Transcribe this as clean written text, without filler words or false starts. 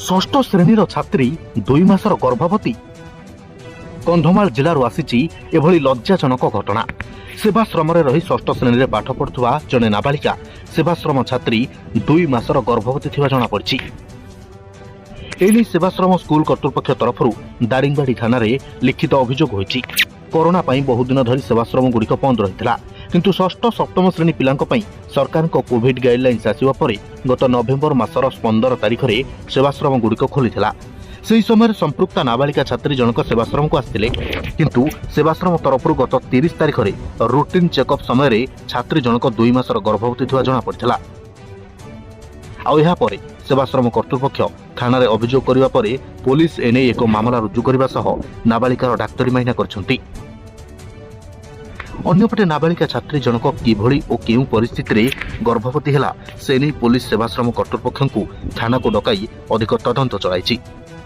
ଷଷ୍ଠ ଶ୍ରେଣୀର ଛାତ୍ରୀ 2 ମାସର ଗର୍ଭବତୀ। କନ୍ଧମାଳ ଜିଲ୍ଲାରୁ ଆସିଛି ଏଭଳି ଲଜ୍ଜାଜନକ ଘଟଣା। ସେବାଶ୍ରମରେ ରହି ଷଷ୍ଠ ଶ୍ରେଣୀରେ ପାଠ ପଢୁଥିବା ଜଣେ ନାବାଳିକା ସେବାଶ୍ରମ ଛାତ୍ରୀ 2 ମାସର ଗର୍ଭବତୀ ଥିବା ଜଣାପଡ଼ିଛି। ଏନେଇ ସେବାଶ୍ରମ ସ୍କୁଲ କର୍ତ୍ତୃପକ୍ଷ ତରଫରୁ ଦାରିଙ୍ଗବାଡ଼ି ଥାନାରେ ଲିଖିତ ଅଭିଯୋଗ ହୋଇଛି। କରୋନା ପାଇଁ ବହୁଦିନ ଧରି ସେବାଶ୍ରମଗୁଡ଼ିକ ବନ୍ଦ ରହିଥିଲା। କିନ୍ତୁ ଷଷ୍ଠ, ସପ୍ତମ ଶ୍ରେଣୀ ପିଲାଙ୍କ ପାଇଁ ସରକାରଙ୍କ କୋଭିଡ୍ ଗାଇଡଲାଇନ୍ସ ଆସିବା ପରେ ଗତ ନଭେମ୍ବର ମାସର 15 ତାରିଖରେ ସେବାଶ୍ରମଗୁଡ଼ିକ ଖୋଲିଥିଲା। ସେହି ସମୟରେ ସମ୍ପୃକ୍ତ ନାବାଳିକା ଛାତ୍ରୀ ଜଣକ ସେବାଶ୍ରମକୁ ଆସିଥିଲେ। କିନ୍ତୁ ସେବାଶ୍ରମ ତରଫରୁ ଗତ 30 ତାରିଖରେ ରୁଟିନ୍ ଚେକଅପ୍ ସମୟରେ ଛାତ୍ରୀ ଜଣକ 2 ମାସର ଗର୍ଭବତୀ ଥିବା ଜଣାପଡ଼ିଥିଲା। ଆଉ ଏହାପରେ ସେବାଶ୍ରମ କର୍ତ୍ତୃପକ୍ଷ ଥାନାରେ ଅଭିଯୋଗ କରିବା ପରେ ପୋଲିସ ଏନେଇ ଏକ ମାମଲା ରୁଜୁ କରିବା ସହ ନାବାଳିକାର ଡାକ୍ତରୀ ମାଇନା କରିଛନ୍ତି। ଅନ୍ୟପଟେ ନାବାଳିକା ଛାତ୍ରୀ ଜଣକ କିଭଳି ଓ କେଉଁ ପରିସ୍ଥିତିରେ ଗର୍ଭବତୀ ହେଲା, ସେ ନେଇ ପୋଲିସ ସେବାଶ୍ରମ କର୍ତ୍ତୃପକ୍ଷଙ୍କୁ ଥାନାକୁ ଡକାଇ ଅଧିକ ତଦନ୍ତ ଚଳାଇଛି।